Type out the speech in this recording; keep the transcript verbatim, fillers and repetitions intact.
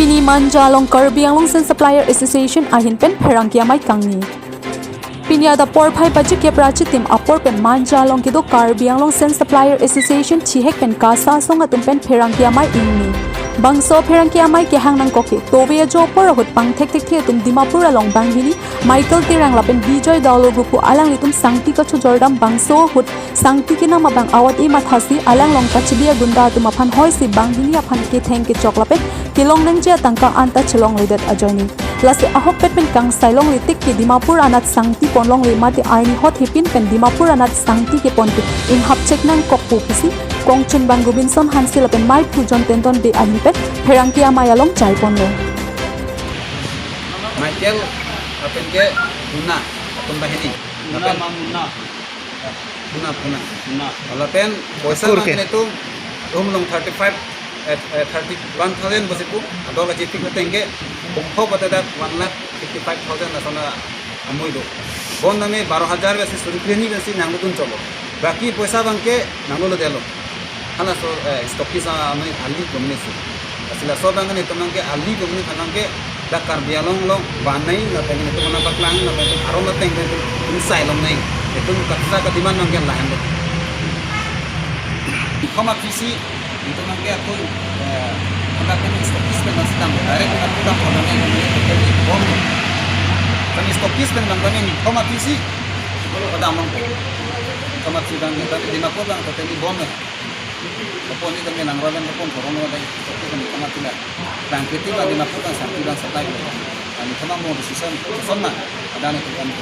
Pini Manja along Karbi Anglong Sand Supplier Association ahin pen pherangke amei kangni. Pini adap porphai baji kep ra chitim apor pen Manja along kedo Karbi Anglong Sand Supplier Association chihek pen KASA asong atum pen pherangke amei ingni. Bangso pherangke amei kehang nangkok ke tove ajo apor ahut pangthekthekthe atum Dimapur along banghini Michael Terang lapen Bijoy Daolo Gupu alanglitum sangti kachojordam bangso ahut sangti kenam abang awat-i mathasi alang along kachidi agunda atum aphan hoisi banghini aphan ketheng kechok lapen kelong nangji atangka anta chelongledet ajoine. Lasi ahokpet pen kangsai longle tik ke Dimapur anat sangti pon longle mate arni hot hepin pen Dimapur anat sangti kepon ke inghap chek nangkokpo pusi kongchunbang Gobinson Hanse lapen meiphu John Tendon Bey ahin pen pherangke amei along chaiponlo. Michael lapen ke Muna atum banghini. Muna Lapen ma Muna. Muna, Muna. Muna. Lapen poisa Akur ke? Michael itu room along thirty five, eh, eh, thirty one thousand bosi pu. Adol aji tik tengke bongkho pate dak one lakh fifty five thousand asona amui do. Bon nami baro hajar besi suri kreni besi nanglo dun cholo. Baki poisa abang ke nanglo lo delo. Halaso, eh, stockist amei ali gomne si. Asila so abang ne tumang ke ali gomne thanang ke dak Karbi Anglong along banai lapen ne tumang paklang lapen arom ateng pen tum sai longnei. Itum KASA ka-demand abang ke lahen lo. Ikhoma P C itum abang ke akun, eh, ada pen stockist pen sedang direct aku dak orang ne totally bom. Kami stockist pen abang kami ikhoma P C. Kalau pada amang ko. Ikhoma P C abang kami Dimapur abang totally bom. Kopon ni kami nang rolan kopon korong rolan, tapi kami kama tila. Bang kiti bang Dimapur bang sangti bang supply ko. Kami kama mo decision, decision ma. Ada ni tu kami.